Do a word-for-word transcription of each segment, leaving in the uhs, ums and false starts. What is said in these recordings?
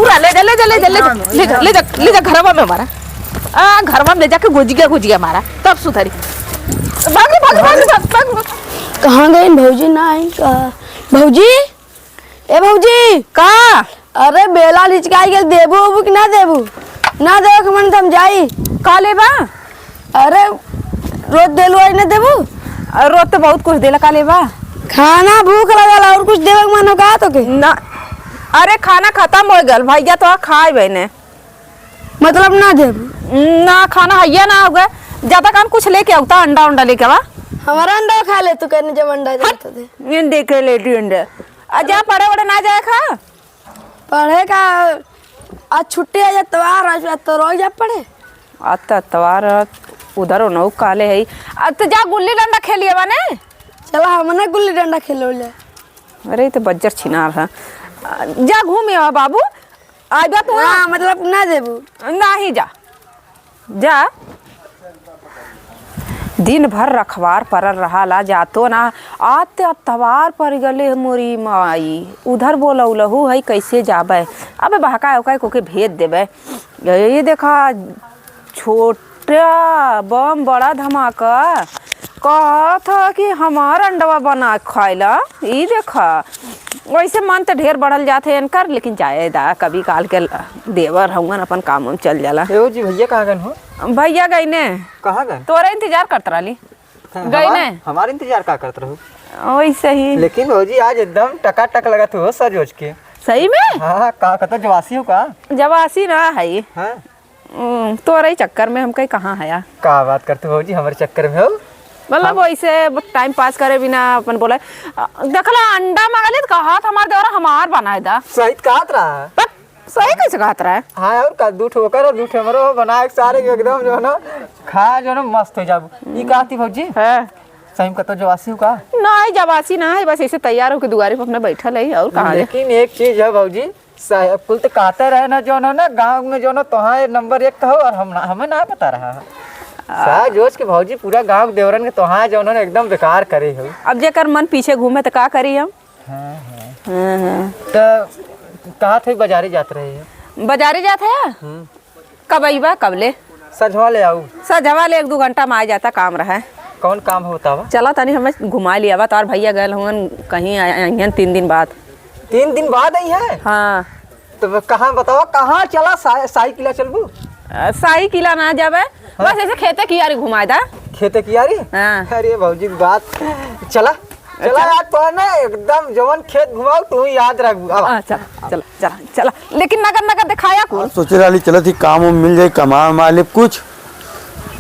ले जा, ले जा, ले जा, ले जा, ले जा, ले जा, ले जा घरवा में मारा। आ, घरवा में ले जाके गोजिया, गोजिया मारा, तब सुधरी। भाग रे, भाग, भाग, भाग, भाग। कहाँ गई भौजी? ना आई का? भौजी, ए भौजी। का? अरे बेला लिचकाई के देबू ओबू कि ना देबू? ना देबू के मन त हम जाई। का लेबा? अरे रोज देलू, आज ना देबू? अरे रोज तो बहुत कुछ देला, का लेबा? खाना भूख लगल, और कुछ देवे के मन हो का तोके? ना, अरे खाना खत्म हो गल भैया, तो खाए बने। मतलब ना देबू? ना, खाना हैया ना होगा। ज्यादा काम कुछ लेके आऊ, ता अंडा उंडा लेके आवा। हमारा अंडा खा ले तू, कहने जब अंडा देता दे। ये देखे लेटी अंडा। आ जा पढ़े वढ़े ना जाए खा। पढ़े का? आज छुट्टी है, एतवार, आज तो रोज जा पढ़े। आज तो एतवार है, उधर उनहु काले है। आ, तो जा गुल्ली डंडा खेलिए बने। चला, हमने गुल्ली डंडा खेलो ले। अरे, तो बज्जर छिनार है। आ, जा घूमे आवा बाबू, आ जा तू। हाँ, मतलब ना देबू। नाही जा। जा। दिन भर रखवार परल रहाला, जातो ना। आते अतवार पर गले मोरी माई, उधर बोलौलहू है, कैसे जाबे? अबे बहकाए उकाए कोके भेज देबे। ये देखा, छोटा बम बड़ा धमाका, कहत ह कि हमार अंडवा बना के खाइला। ई देखा, वैसे मन त ढेर बढ़ल जात है इनकर, लेकिन जाए दा, कभी काल के ल-, देवर हउवन, अपन काम उम चल जाला। ए ओ जी, भैया कहाँ गन हो? भैया गइने। कहाँ गन? तोरा इंतजार करत रहली। हाँ, गइने। हमार, हमार इंतजार का करत रहू? वैसे ही। लेकिन भौजी आज एकदम टकाटक लगत हो सज ओज के। सही में? हाँ, का कहता जवासी हो का? जवासी ना है। हाँ। हम्म, तोरे ही चक्कर में हम कहीं कहाँ हया। का बात करते भौजी, हमारे चक्कर में हो? मतलब हम वैसे बस टाइम पास करे बिना अपन बोले, अ, देखला अंडा मंगले त कहा था हमार देवरा हमार बनाए दा। सही कहत रहा। बस सही कैसे कहत रहा है? हाँ, और का, दू ठो ओकर, दू ठो हमरो बना के सारे के एकदम जो है ना, खा जो है ना मस्त हो जाबू। ई कहती भौजी? हाँ। सही में कतो जवासी हो का? नहीं, जवासी ना है, बस ऐसे तैयार होके दुआरे पे अपने बैठल है, और कहाँ जाए? लेकिन एक चीज है भौजी, साहब, कुल तो कहते रहे ना, जो ना, ना, गाँव में जो ना, तोहार नंबर एक का हो और हम ना, हमें ना पता रहा। आ। साहब, जोश के भौजी पूरा गाँव के देवरन के तोहार जो ना, एकदम बेकार करे हो। अब जेकर मन पीछे घूमे तो का करी हम? हाँ, हाँ। हाँ, हाँ। तो कहा थे बाजारे जात रहे हो? बाजारे जात है? हम्म। कब अइबा, कब ले? सझवा ले आऊ। सझवा ले, एक दू घंटा में आ जाता, काम रहे। कौन काम हो बतावा? चला तनी हमें घुमा लियावा, तोर भैया गए हुअन कहीं, आ-, आइहन तीन दिन बाद। तीन दिन बाद आई है? हाँ। तो कहाँ बतावा, कहाँ चला? सा-, साई किला चलबू? अ, साई किला ना जाबे, हाँ। बस ऐसे खेते कियारी घुमाए दा। खेते कियारी? हाँ। अरे भौजी की बात, चला। चला चला। यार, तो ना एकदम जवन खेत घुमाऊ, तू ही याद रखबू। अब। हाँ, चला, चला, चला, चला। लेकिन नगद, नगद दिखाया कुल। सोचे रहली, चलत ही काम वाम मिल जाई, कमा वमा लेब कुछ,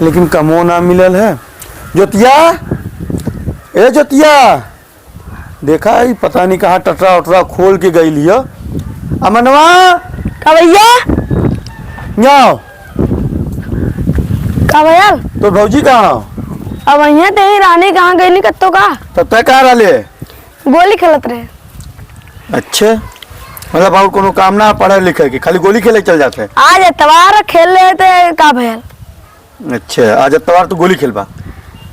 लेकिन कमो ना मिलल है। जोतिया, ए जोतिया, देखा, ई पता नहीं कहाँ टटरा उटरा खोल के गइल हियो। अमनवा! का भैया? जाओ। का भैया? तो भौजी कहाँ हो? अब यहाँ ते ही रानी कहाँ गइली कत्तो का? तब तक कहाँ रहले? गोली खेलत रहे। अच्छे, मतलब और कोनो काम ना, पढ़े लिखे के, खाली गोली खेले चल जाते हैं? आज एतवार खेल लेते का भैया? अच्छा, आज एतवार तो गोली खेलबा?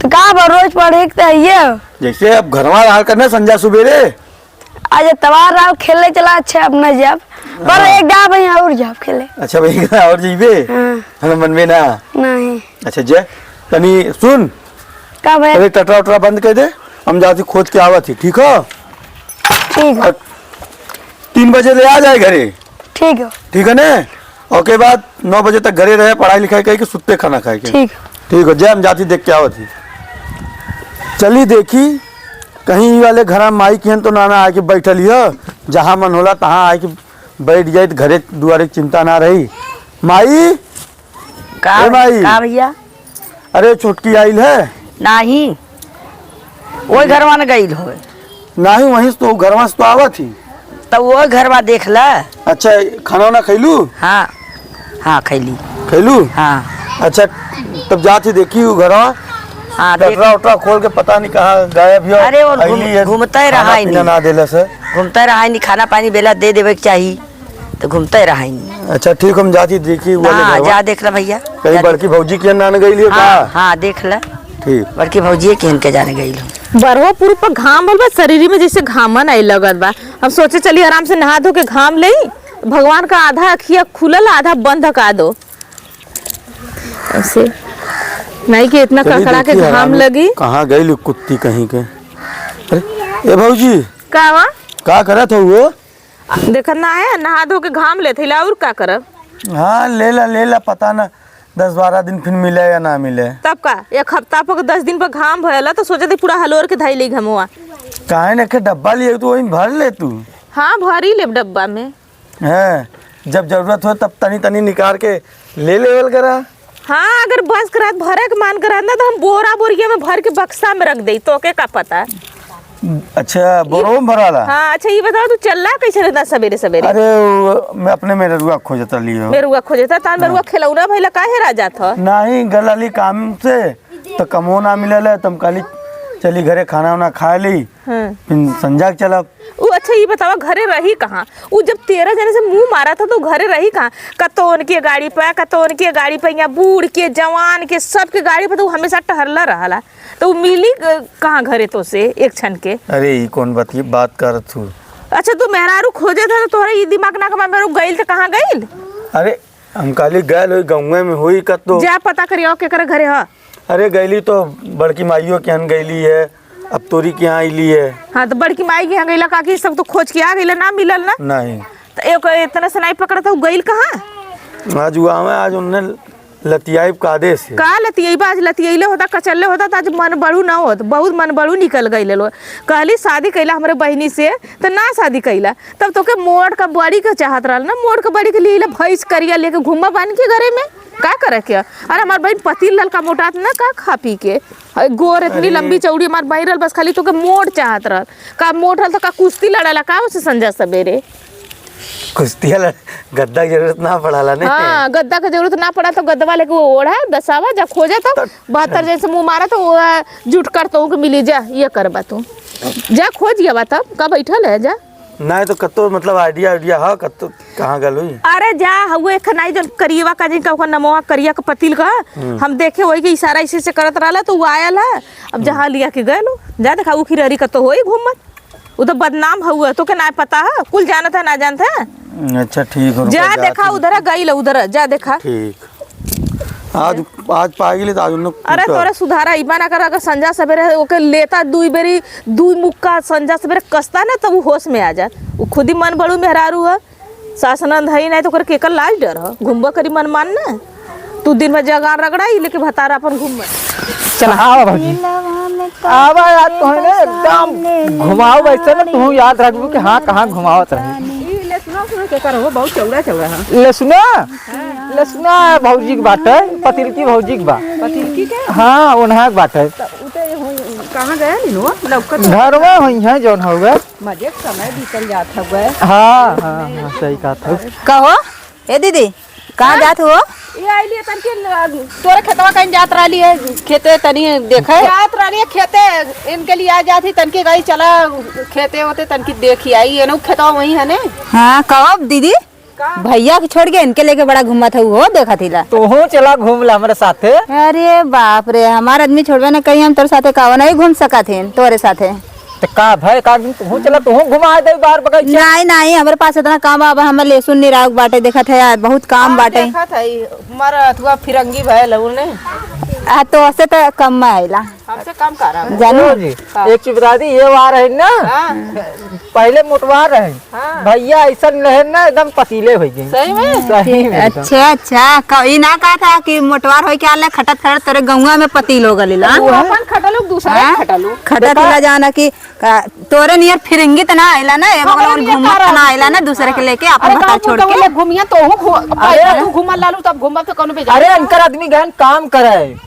तो का बा, रोज पढ़े के तो है ये। जैसे अब घरवा रहा करना संझा सुबेरे। आज एतवार रहा, खेले चला, अच्छा अपना जाब। पर हाँ। एक गा भाई और जाब खेले। अच्छा भाई, और जइबे? हाँ। हम मन में ना। नहीं। अच्छा, जे तनी सुन। का भाई? अरे टटरा उटरा बंद कर दे, हम जाती खोद के आवत ही, ठीक हो? ठीक है। और तीन बजे ले आ जाए घरे। ठीक है। ठीक है ने? ओके बाद नौ बजे तक घरे रहे, पढ़ाई लिखाई करके सुत्ते खाना खाए के। ठीक। ठीक हो, जय हम जाती देख के आवत ही। चली देखी, कहीं ई वाले घर में माई किहन तो ना, ना आके बैठल ही हो, जहाँ मन होला तहाँ आके बैठ जाए तो घरे दुआरे के चिंता ना रही। माई, का ए भै-, माई। का भैया? अरे छोटकी आइल है? नाही, ओई घरवा न गइल होए। नाही, वहीं से तो, घरवा से तो आवत ही। त ओई घरवा देख ला। अच्छा, खाना वाना खैलू? हाँ, हाँ, खैली। खैलू? हाँ। अच्छा, तब जात ही देखी उ घरवा। हाँ, देख। टटरा उटरा खोल के पता नहीं कहाँ गायब हियो। अरे, वो घूम-, अइली है, घूमते खाना रहा ही पीना नहीं। ना देला से। घूमते रहा ही नहीं, खाना पानी बेला दे देवे के चाही। तो घूमते रहा ही। अच्छा, ठीक, हम जाती देखी वो वाले हाँ, घरवा। जा देख ला भैया। कहीं जा बड़की देख। भौजी के नान गई लियो हाँ, का? हाँ, देख ला। ठीक। बड़की भौजी के इनके जाने गई लो। बरहो पुरुप पर घाम भल बा, शरीर में जैसे घामन आई लगत बा। हम सोचे चली आराम से नहा धो के घाम लेई, भगवान का आधा अखिया खुलल, आधा बंद का दो। ऐसे नहीं कि इतना चली कड़कड़ा के देखी घाम हरामी लगी। कहाँ गइल कुत्ती कहीं के। अरे, ए भौजी, का हुआ? का करत हो वो? देखत ना है, नहा धो के घाम लेत हिला, और का करब? हाँ, ले ला, ले ला, पता ना, दस बारह दिन फिर मिले या ना मिले। तब का, एक हफ्ता पर, दस दिन पर घाम भयला, तो सोचे थे पूरा हलोर के धाई ले घमवा। काहे ना के डब्बा लिए, तू वहीं भर ले तू। हाँ, भरी लेब डब्बा में। हैं, जब जरूरत हो तब तनी तनी निकाल के ले लेवल करा। हाँ, अगर बस करत भरे के मान करत ना, तो हम बोरा बोरिया में भर के बक्सा में रख दे, तो के का पता। अच्छा, बोरो में भराला? हाँ, अच्छा, ये बताओ, तू चलला कैसे रहता सवेरे सवेरे? अरे, वो, मैं अपने मेहरुआ खोजत रहली हो। मेहरुआ खोजता, तान मेहरुआ हाँ। खिलौना भइला काहे राजा था? नहीं, गलाली काम से, तो कमो ना मिलल है, तो हम कहली, "चली घरे खाना वाना खा ली, हाँ। फिर संझा के चलब।" उ अच्छा, ये बतावा, घरे रही कहाँ? उ जब तेरह जने से मुँह मारा था, तो घरे रही कहाँ? कतो उनके गाड़ी पे, कतो उनके गाड़ी पे, यहाँ बूढ़ के, जवान के, सबके गाड़ी पे तो उ हमेशा टहरला रहला। तो उ मिली, अ, कहाँ घरे तो से एक क्षण के? अरे, ई कौन बात, ये बात करत हूँ? अच्छा, तू मेहरारू खोजे था, तो तोहरा ई दिमाग ना कमा, मेहरारू गइल तो कहाँ गइल? अरे, हम कहली गैल होई, गौवे में होई कतो। जा पता करियो केकर घरे ह। अरे गैली तो बड़की माइयो के यहाँ गैली है, अब तोरी के यहाँ अइली है। हाँ, तो बड़की माई के यहाँ गइला, काकी सब तो खोज के आ गइला, ना मिलल ना। नहीं। तो एक इतना से नहीं पकड़त, उ गइल कहाँ? आज उ आवे, आज उन्हें लतियाई कादे से। का लतियाई बा? आज लतियैले होता, कचल्ले होता, तो आज मन बड़ू ना होत, बहुत मन बड़ू निकल गइले लो। कहली शादी कैला हमरे बहिनी से, तो ना शादी कैला। तब तोके मोट का बड़ी के चाहत रहल ना, मोट का बड़ी के लिए ले भैंस करिया लेके घूमा बन के घरे में, का करे के? अरे हमार बहिन पतील ललका मोटात ना का खा पी के, अरे गोर इतनी अरे। लंबी चौड़ी हमार बहिन रहल, बस खाली तोके मोट चाहत रहल। का मोट रहल तो का कुश्ती लड़ाला का उसे संझा सवेरे? कुश्तिया लड़-, गद्दा के जरूरत ना पड़ाला ने। हाँ, गद्दा के जरूरत ना पड़ा तो गद्दवा लेके वो ओढ़ा, दसावा, जा खोजा तो तब बहत्तर जैसे मुँह मारा तो वो, आ, जुट कर तो उनके मिली जा, ये करबा तू। जा खोज गया बा तब, का बैठल है, जा। नहीं तो कत्तो मतलब idea, idea हा कत्तो कहाँ गल हुई? अरे जा, हउए एक नाई जौन करियवा का जिनका ओकर नमवा करिया के पतिल का, हम्म। हम देखे वही के इशारा इसे से करत रहला तो उ आयल है। अब जहाँ लिया के गए लो, जा देखा उ खिरहरी कत्तो होई घूमत। उ तो बदनाम हउए, तोके ना पता है, कुल जानत है, ना जानत है। अच्छा ठीक हो, जा रुको, देखा जाते उधर गई लो, उधर जा देखा। ठीक। आज, आज पाइ गेली त आज उन्हें अरे कूटब। तोरा सुधारा इबा ना कर, अगर संझा सवेरे ओके लेता दुई बेरी, दुई मुक्का संझा सवेरे कसता ना, तब उ होश में आ जा। उ खुद ही मन बड़ू मेहरारू है, सास नंद है ही नहीं तो ओकर केकर लाज डर है, घूमबा करी मन मान ना। तू दिन भर जगान रगड़ा, ई लेके भतारा अपन घूम। चला, आवा भौजी। आवा यार, तोहने एकदम घुमाओ वैसे ना, तू याद रखबू कि हाँ, कहाँ घुमावत रही। ई ले सुना, सुना के कर हो, बहुत चौड़ा, चौड़ा है। ले सुना, ले सुना, भौजी के बाटे, पतिलकी भौजी के बा। पतिलकी के? हाँ, उन्हा के बाटे। त उ त हो, कहाँ गया नी नो? लौकत घरवा होई है जौन होगा। मजे के समय बीतल जात हवे। हाँ, हाँ, हाँ, सही कहत हो। कहो, ए दीदी, कहाँ हाँ? जात हो? ये आइली तनके ल-, तोरे खेतवा कहीं जात रहली है, खेते तनी देखे। जात रहली है खेते, इनके लिए आ जात ही तनके गई, चला खेते होते तनकी देखी आई, ये नु खेतवा वही है ने। हाँ, कहो दीदी। का? भैया के छोड़ के इनके लेके बड़ा घूमत हऊ हो, देखत हिला। तोहू चला घूम ला हमरे साथे। अरे बाप रे, हमार आदमी छोड़बे ना कहीं, हम तोरे साथे काहो नहीं घूम सकत हन, तोरे साथे। त का भय, का दिन तोहू चला, तोहू घुमा दे बाहर बगैचा। नहीं, नहीं, हमरे पास इतना काम बा, अब हमें लहसुन निराव बाटे, देखत है यार, बहुत काम हाँ, बाटे। देखत है, हमार अथुआ फिरंगी भयल उन्हें। आ, तो से तो कम में आइला। हमसे कम करा। जानो? ए जी, हाँ। एक चीज बता दी, ये वार है ना, हाँ। पहले मोटवार रहे। हाँ। भैया ऐसा नहीं ना, एकदम पतीले हो गए। सही में? सही में एकदम। अच्छा, अच्छा, क-, ई ना कहा था कि मोटवार होई के आले खटत खटत तोरे गौवा में पतील हो गलिला। तू अपन खटलू, दूसरा हाँ? खटलू। खटत देखा? हिला जाना कि, का, तोरे नियर फिरंगी त ना आइला ना, ए हाँ, बगल बगल ये घूमत कार त ना आइला ना, दूसरे के हाँ। लेके अपन अरे भतार गाँव छोड़ के। घूमिया तो हूँ घू-, अरे। तू घूमल लालू तब घूमब तो कौनो बेजाय अरे ना। इनकर आदमी गहन काम करे।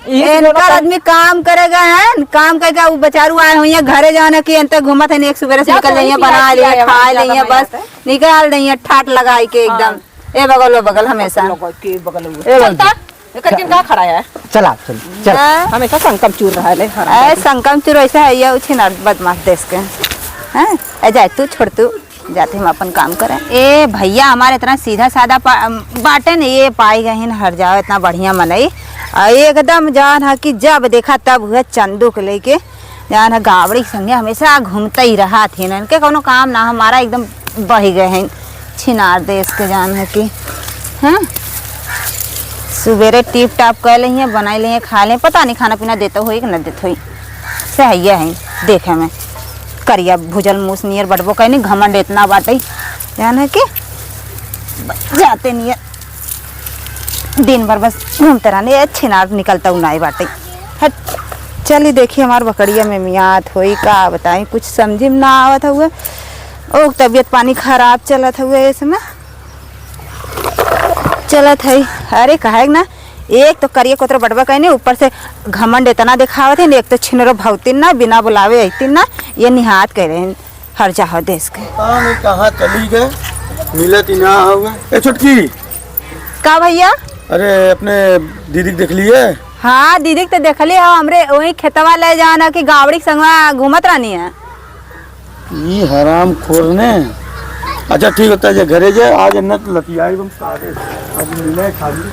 इनकर आदमी काम करे गए हैं, काम करके उ बेचारू आए हुई हैं घरे, जौन है कि एनते घूमत है, एक सुबेरे से जा निकल तो जाइए, वही बना खिला लिए, खिला, खा ज्यादा लिए, मजा बस आता है। निकाल देइए ठाट लगाई के एकदम। हाँ। ए बगल, ओ बगल, हमेशा। बगल के बगल में। ए बगल। चलता, एकर दिन का खड़ा है? चला, चल, चल। हाँ। हमेशा संकम चूर रहा है, हराम ए, जादी। संकम चूर ऐसा है, ये उछिन बदमाश देश के। हैं? ए, जाए तू, छोड़ तू। जाते हम अपन काम करें। ए भैया, हमारे इतना सीधा साधा पा-, बाटे न, ये पाई गहिन हर जाओ, इतना बढ़िया मनई। आ एकदम जान है कि जब देखा तब हुआ चंदू के लेके जान है गावड़ी के संगे हमेशा घूमते ही रहा थे। इनके कोनो काम ना, हमारा एकदम बही गए हैं। छिनार देश के जान है कि, हाँ? सुबेरे टिप टाप कइ लेइहें, बनाइ लेइहें, खाइ लेइहें, पता नहीं खाना पीना देत होई कि न देत होई। से हइया है, देखे में करिया भुजल मूस नियर बटबो कइनी, घमंड एतना बाटइ, जान है कि जाते नियर दिन भर बस घूमते रहनी, ए छिनार निकलतउ नाहीं बाटइ। हट, चली देखी हमार बकरिया में मियात होई, का बताई, कुछ समझी में ना आवत हउए। ओ, तबियत पानी खराब चलत हउए ए समय। चलत है। अरे, काहे ना, एक तो करिया कोतरा बटबा कइनी, ऊपर से घमंड एतना देखावत है, एक तो छिनरो भौतिन ना, बिना बुलावे अइतिन ना, ये निहात कइ रहे हैं, हर जाहो देश के। पता नहीं कहाँ चली गए, मिलत ही ना होगा। ए छोटकी। का भइया? अरे, अपने दीदी के देख लिए? हाँ, दीदी के तो देखली हो, हमरे वही खेतवा ले जाना कि गावड़ी के संगवा घूमत रहनी है। ई हरामखोर ने। अच्छा ठीक होता है, जे घरे जे आज न तो लतियाई बम सारे। आज मिले खाली।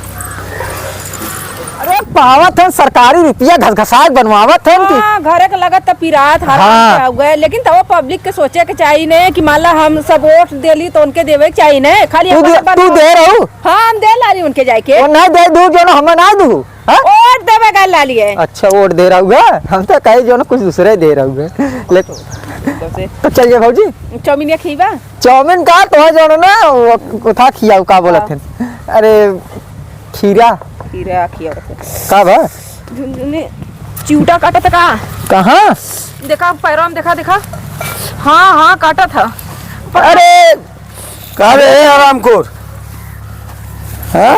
अरे पावत है सरकारी रुपया घस घसा के बनवावत है इनकी। हाँ, घरे के लगत त पिरात हराम हाँ। के हो गए, लेकिन तब पब्लिक के सोचे के चाहिए ने कि मान ला हम सब वोट देली तो उनके देवे के चाहिए ने, खाली तू अपन दे, अपन तू वोट दे रहू? हाँ, हम दे ला रही उनके जाए के। वो नहीं दे दू जो ना हमें ना दू। हाँ? वोट देवे गए लाली है। अच्छा, वोट दे रहू है? हम तो कहे जो ना कुछ दूसरे दे रहू है। ले, तब से तो चलिए भौजी। चाउमीन या खीबा? चाउमीन का तो है जो ना, वो, वो था खियाऊ, का बोलत हाँ। हैं? अरे, खीरा। खीरा खियाऊ। का बा? झुनझुनी चिउटा काटत का? कहाँ? देखा, पैरवा में देखा, देखा। हाँ, हाँ, काटत है। अरे, का रे, ए हरामखोर? हाँ?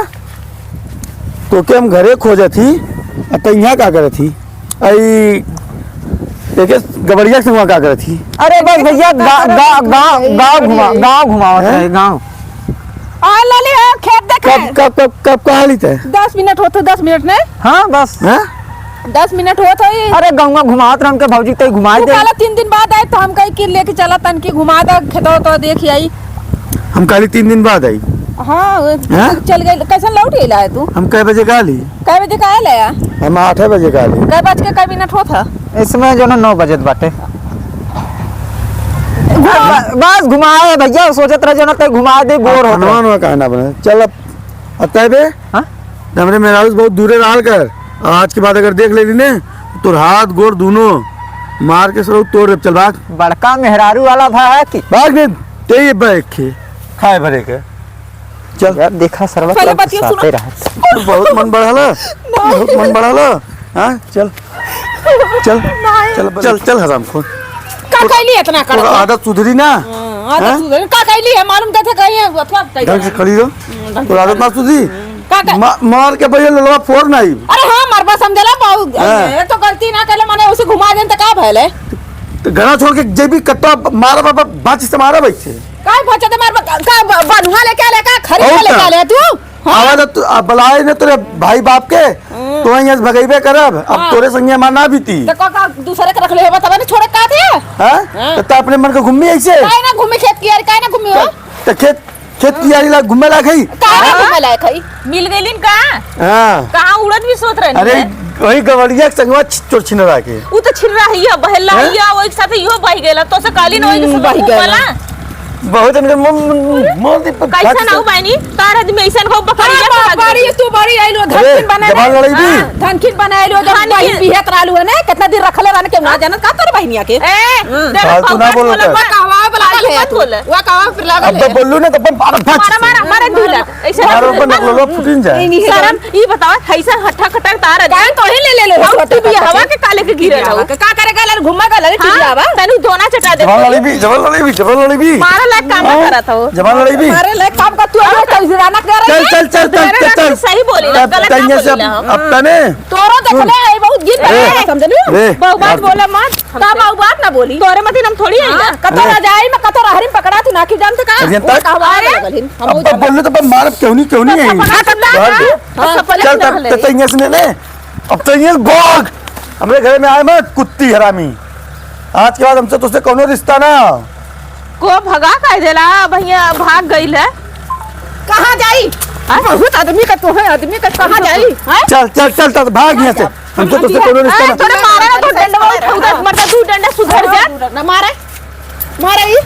तोके हम घरे खोजत ही, आ तै इहाँ का करत ही? आई, देखे, गबड़िया से वहाँ का करत ही? अरे बस भइया, गा-, गा-, गाँव, गाँव घुमा-, गाँव घुमावत हैं? रहे, गाँव। आ, लाली, आ, खेत देखे। कब, कब, कब, कब कहाँ ली तै? दस मिनट होत, दस मिनट नहीं? हाँ, बस। हाँ? दस मिनट होत होई। अरे, गौवा घुमावत रह हमके भौजी, तै घुमाई तू दे। कहला तीन दिन बाद आए, तो हम कही कि लेके चला तन की घुमा दे, खेतवा तो देख आई। हम कहली तीन दिन बाद आई। हाँ, हाँ? चल गई। कैसन लौट गइला है तू? हम कै बजे का ली? कै बजे का आयल है? हम आठ बजे का ली। कै बज के कै मिनट होत है? इसमें जो ना नौ बजत बाटे। घुमा- ब-, बस घुमाए भइया, सोचत रह जो ना तै घुमा दे, बोर होत रह। खानवा वानवा काहे ना बने? चल अब, अब तै बे? हाँ? हमरे मेहरारू से बहुत दूरे रहल कर। आज के बाद अगर देख लेली ने, तोर हाथ गोड़ दूनो मार के सरऊ तोड़ देब। चल भाग। बड़का मेहरारू वाला भा है कि? भाग ने, ते ये बैग खे, खाए भरे के। चल। यार देखा सरवा पहले सब बतिया सुनो। साथे रहा। तू बहुत मन बढ़ाला, नहीं। बहुत मन बढ़ाला। हाँ, चल। चल, नहीं। चल, चल, चल, हरामखोर। का कैली इतना तोर करत है? आदत सुधरी ना। हाँ, आदत हाँ? सुधरी। का कैली है? मालूम देते कहीं है, अथवा कैली ढंग से है। खड़ी रहो। हम्म, ढंग से तोर आदत खड़ी। ना सुधरी। हम्म, का कर- मा-, मार के भइया ललवा फोर ना आई। अरे हाँ, मरबा समझला, बहुत हाँ। ये तो गलती ना कैले, माने उसे घुमा देन त का भइले? तो घरा छोड़ के जेबी कट्टा मारा बाबा, बाँच से मारा भाई से। का भचा दे मार, का ब-, बनुआ लेके आले, का खरीद और के लेके का? आले तू? हाँ? आवाज अब तू, अब बुलाए ने तोरे भाई बाप के, हम्म। तो यहाँ से भगइबे करब, अब हाँ। तोरे संगे हमार ना बीती। तो का, का दूसरे के रख ले होबा, तबे ना छोड़े का थे? हाँ? हाँ। तो तै अपने मन के घूमी ऐसे? काहे ना घूमी खेत कियारी, काहे ना घूमी हो? तो, तो खेत, खेत कियारी ला घूमे ला खई? काहे ना हाँ? घूमे ला खई? मिल गइलिन का? हाँ। कहाँ उड़द भी सोत रहनी अरे, है? वही गवड़िया के संगवा छि-, चोर छिनरा के। उ तो छिनरा ही है, बहेला हैं? ही है, वही के साथे इहो बहि गइला, तो से काली न वही के हम्म, साथे बहि गइला। ऊपला। बहुत इनके मुंह, मुंह, मुंह दी पर कैसा ना हो बहनी, तार आदमी ऐसा हो बकरी हाँ, जा बा-, बड़ी, तू बड़ी आइलो, अरे, धनखिन बनाए जबान लड़ाई दी। हाँ, धनखिन बनाए लो, जब धनखिन। बहिन बिहत रहलू है ना, कितना दिन रखले रहने के ना जानत का तोर बहिनिया के? ए, हम्म। देखो, फालतू ना बहुत बोलो बोलत कर। बा। कहवा वाला फालतू है मत तू। बोले। वा कहवा फिर लागल अब है। तो बोलू ना, तो बम मारा, फट मारा, से। मारा, मारा, ढीला। ऐसे मारो, ना अपन बोले। नकलो फुटिन जाए। नहीं, नहीं, शर्म, ई बतावा, कैसा हट्ठा कट्टा तार है? काहे तो ही ले ले लो, हम छोटा तू भी काका हवा से। के काले के गिरे टिबिया रहो। हवा के का करे गए? गुम्मा का लगे हाँ, टिबिया बा? तनु दोना चटा दे। जबान लड़ी भी, जबान लड़ी भी, जबान लड़ी भी। मारे लायक काम हाँ? करत हो। जबान लड़ी भी। मारे लायक काम का तू अभी तो इजराना कर रही चल, है। चल, चल, चल, तेरे चल, रंग चल। सही बोली, तब गलत ना तैया से बोली अब, ना हम। अब तने। तोरो देखले है, बहुत गिर ए, पड़े, समझ लियो? ए, बहु बात यार। बोले मत। का बाबू बात ना बोली? तोरे मतिन हम थोड़ी आई ना। हाँ, कतो ए। रजाई में, कतो रहरी में पकड़ा तू ना, क्यों जानते का? अरे, वो तक। कहवा अरे। लगल हिन, हम अब, वो अब जानते। बोलने तो पर मारब, क्यों नहीं, क्यों नहीं तो आई? सपना मार दे। हाँ, तो सपना चल, ना तब, ले। तो तैया से ले ले। अब तैया भाग। हमरे घरे में आए मत, कुत्ती हरामी। आज के बाद हमसे, तुझसे कौनो रिश्ता ना। को भगा कह देला, भैया भाग गइल है। कहाँ जाई? हाँ? बहुत आदमी का तो है, आदमी का कहाँ जाई? हाँ? चल, चल, चल, चल, भाग यहाँ से। हम तो तुझसे कोनो रिश्ता ए, ना। तोरे मारे ना, तू डंडवा उठा, उधर, मरता, तू डंडा सुधर जा। ना मारे, मारे ई।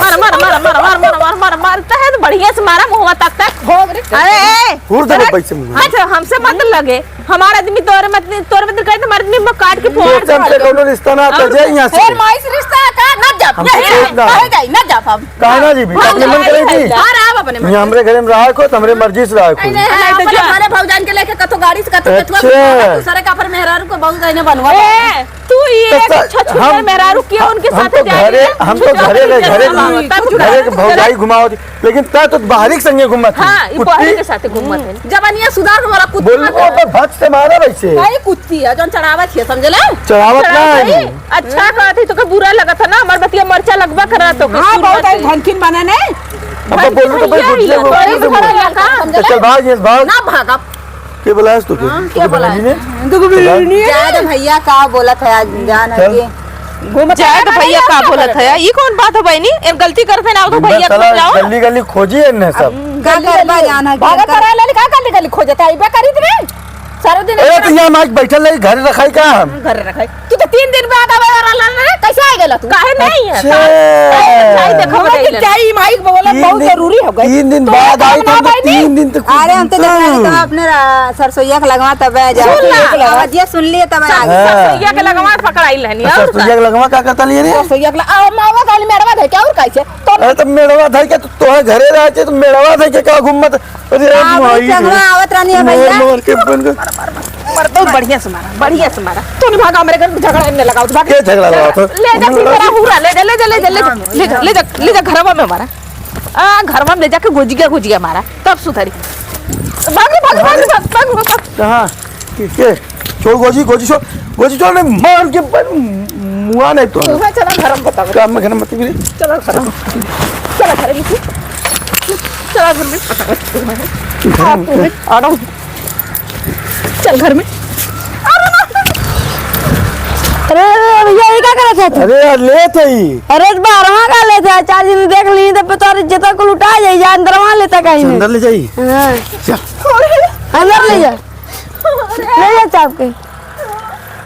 मार, मार, मार, मार, मार, मार, मार, मार, मार, तहे तो बढ़िया से मारा, मुँहवा तक, तक। हो रे। अरे, ए, हुर दे अरे, बैसे मुँह। अच्छा, हमसे मत लगे। हमार आदमी तोरे मत, तोरे मत करे, तुम्हारे आदमी में काट के फोड़ तोसे हमसे दे। कौनो रिश्ता ना, हम तो जाए यहाँ से। ए, माई से रिश्ता है का? ना जा, हम यही सोच रहे। ना। कहे जाई, ना जा हम। काहे ना जी, हम अपने मन करे जी। घर आव अपने मन। ये हमरे घरे में रहा को, तो हमरे मर्जी से रहा को। नहीं, नहीं, नहीं, तो अपने जा। घरे भौजाइन के लेके कतो गाड़ी से कतो अच्छा। कतो दूसरे का पर मेहरारू को भौजाइन बनवा। ए, तू ये तो एक स-, छछुंदर हम, मेहरारू किया हम, उनके हम साथ तो जा रही घरे, है। हम तो छुट्टा घरे रहे, घरे, तब घरे के भौजाई घुमाओ थी। लेकिन तै तो बाहरी के संगे घूमत है। हाँ, ये कुत्ती। बाहरी के साथ घूमत है। जवानिया सुधार हमारा कुत्ती बोल, मत वो है। तो भक से मारा वैसे। भाई कुत्ती है, जौन चढ़ावत है, समझे ले? चढ़ावत ना है। अच्छा कहत है, तोके बुरा लगत है ना, हमार बतिया मरचा लगबा करा तो हाँ, बहुत आई भनकिन बने नहीं। अब तो बोलू तो भाई, भैया, बुझले वो, भैया, बोलू तो भैया, बोल। का? तो चल भाग, ये भाग। ना भागब। के बोला है तू के? हाँ, के बोला है? दुगुनी ने? दुगुनी ने? जाए दे भैया, का बोलत है आज जान चल। है कि घूमत जाए दे भैया, का बोलत है? ई कौन बात है बहनी? एम गलती करते ना हो तो दिन भर भैया चला समझाओ। गली गली खोजी है इन्हें सब। का करबा जान है कि भागा कर- करा ले, का गली गली खोजत है? इबे करी तने। सारा दिन अरे तो यहाँ माइक बैठल रही, घर रखाई का हम? घर रखाई। तू तो तीन दिन बाद आवे वाला ना रे, कैसे आ गेला तू? काहे नहीं है? अच्छा। काहे, काहे देखो हमरा के गइलन? चाही, माई के बोला तीन बहुत दिन, जरूरी हो गई। तीन दिन तो बाद आई तो ना हम तो भाई तीन दिन तक अरे हम तो कुछ जाना नहीं, तो अपने रा-, सरसोईया के लगवा तब आ जाओ। सुन ना। आवाजिया सुन लिए तब आ सर-, गए। हाँ। सरसोईया के लगवा पकड़ाई लेनी, तो और सरसोईया का? के लगवा का कहता लिए रे? सरसोईया के ल-, आ, मावा गाली मेड़वा धर के और कैसे? तो अरे तो मेड़वा धर के तो तोहे घरे रहे थे, तो मेड़वा धर के का घूमत? अरे हाँ, भाई, माई रे। चंगवा आवत रहनी है मार, भैया। मार के बन गए। मार, मार, मार, मार, बहुत बढ़िया से मारा, बढ़िया से मारा। तू नहीं भागा, हमरे घर में झगड़ा नहीं लगाओ, तू भाग। के झगड़ा लगाओ तो? ले जा, सीधा हुरा, ले जा, ले जा, ले जा, ले जा, ले जा, ले जा, घरवा में मारा। आ, घरवा में ले जाके गोजिया, गोजिया मारा, तब सुधरी। भाग, भाग, भाग, भाग, भाग, भाग। कहाँ? के, के? छोड़ गोजी, गोजी छोड़, गोजी छोड़, नहीं, मार के बन, मुआ नहीं तो। तू है, चला घर में बताओ। काम में घर में मत गिरे। चला घर में। चला घर में। चला घर में। घर में। आ, तू है, आ रहा हूँ। चल घर में। अरे, अरे, भैया, ये का करत है तू? अरे यार, लेत है ई। अरे, बारहवाँ का लेत है? चार दिन देख ली तो तोर इज्जत को लुटा जाई, जा अंदरवा लेता कहीं अंदर नहीं। ले जाई। हाँ। चल। अंदर ले जा। ले जा चाप के।